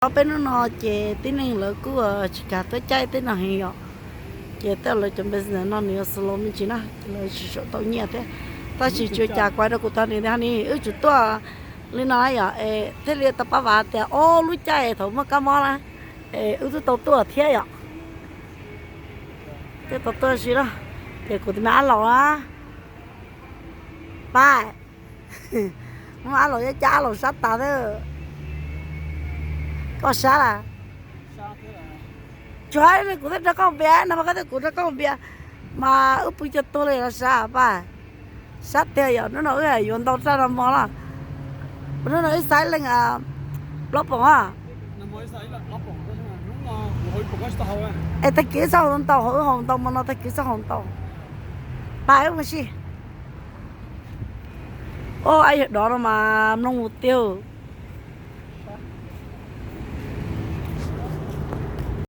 Ob peb hnub no ces tib neeg lawv kuj tsis kam tuaj caij tej no heev yom. Ces tej lawv cov business no nws yog slow me ntsis na, ces lawv tsis tshua tau nyiaj thiab. Tab sis tsis ua cas, kuv hais rau kuv tus nus tias ni wb tsum tuaj li no yom, es thiaj li tau pab vam tias ob lub caij thaum muaj kab mob na, es wb twb tau tuaj thiab yom. Twb tau tuaj si na, ces kuv tus me ab laus na, pab, muaj ab laus nyob cas ab laus sab tas thiab. Koj sab las? Tsuav kuv thiaj rov qab mus npias no mas, koj thiab kuv rov qab mus npias mas wb pw cuag tuag li los sab pab. Sab tiag yom, hnub no wb yuav ntau raj no mog los. Hnub no wb xaiv leej plaub poom a. Es tag kis wb txhob haus ntau, haus wb haus ntau mog no, tag kis wb txhob haus ntau. Pab wb mus si. Ob, ab yawg dov no mas mloog mus tiag.